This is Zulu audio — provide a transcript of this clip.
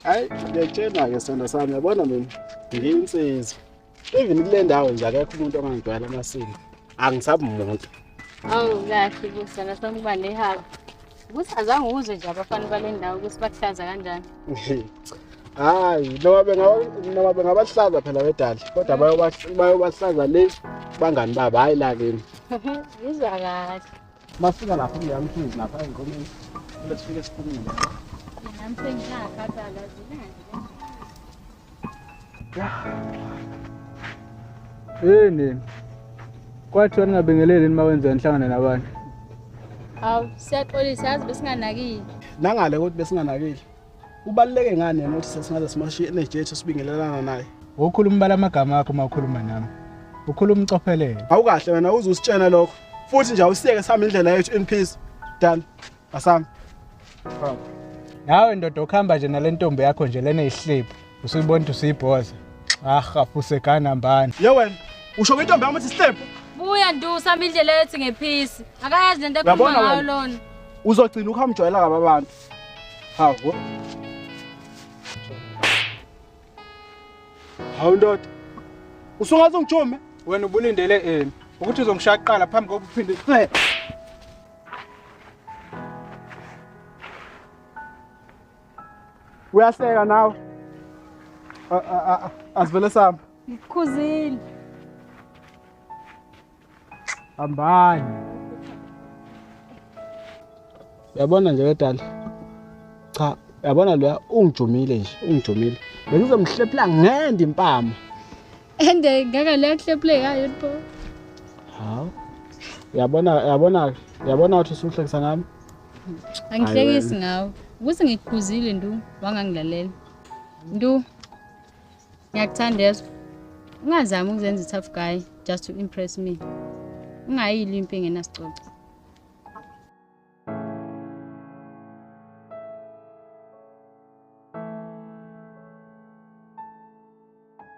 Hayi, ngiyakutshela-ke sithanda sami, yabona mina ngiyinsizwa. Even kule ndawo nje akekho umuntu ongangijwayela amasiko. Angisabi muntu. Awu kahle kusana sami kuba nehaba. Ukuthi azange uzwe nje abafana bale ndawo ukuthi bakuhlaza kanjani. Hayi, noma bengabahlaza phela wedali, kodwa bayobahlaza le bangani babo, hhayi la kimi. Ngizwa kahle. Masifika lapha kuleya mthunzi lapha ey'nkomeni, kumele sifike siphumule. Nami sengiyakhathala zinanje. Yini? Kwathiwa ningabingeleli nima wenza nihlangane nabantu. Hawu, siyaxolisa yazi besinganakile. Nangale ukuthi besinganakile. Kubaluleke ngani yena ukuthi sesingaze simashiye energy yethu sibingelelana naye? Ukhuluma bala amagama akho uma ukhuluma nami. Ukhuluma ucophelele. Awukahle wena uze usitshene lokho. Futhi nje awusiyeke sihamba indlela yethu in peace. Done. Asami. Nawe ndoda ukuhamba nje nale ntombi yakho nje lena ihliphu. Usuyibona ukuthi usuyibhoza. Ah, fusegana mbani. Ye wena, usho kwintombi yami ukuthi isihlephu. Buya Ndu sihamba indlela yethu ngephisi. Akayazi lento ekhuluma Uyabona ngayo wena? lona. Uzogcina ukuhamba ujwayela kabi abantu. Hawu. Hawu ndoda. Usungaze ungijume? Wena ubulindele ini? Ukuthi uzongishaya kuqala phambi kokuba uphinde. Uyahleka nawe. Asivele sami. Ngikukhuzile. Hambani. Uyabona nje wedala. Cha, uyabona loya ungijumile nje, ungijumile. Bengizomhlephula ngende impama. Ende ngeke le kuhlephule ngayo pho. Hawu. Uyabona, uyabona, uyabona ukuthi usuhlekisa ngami? Angihlekisi ngawe. Ukuthi ngikukhuzile Ndu, wangangilalela. Ndu, ngiyakuthanda yezwa. Ungazami ukuzenza i-tough guy just to impress me. Ungayili impi engenasicoco.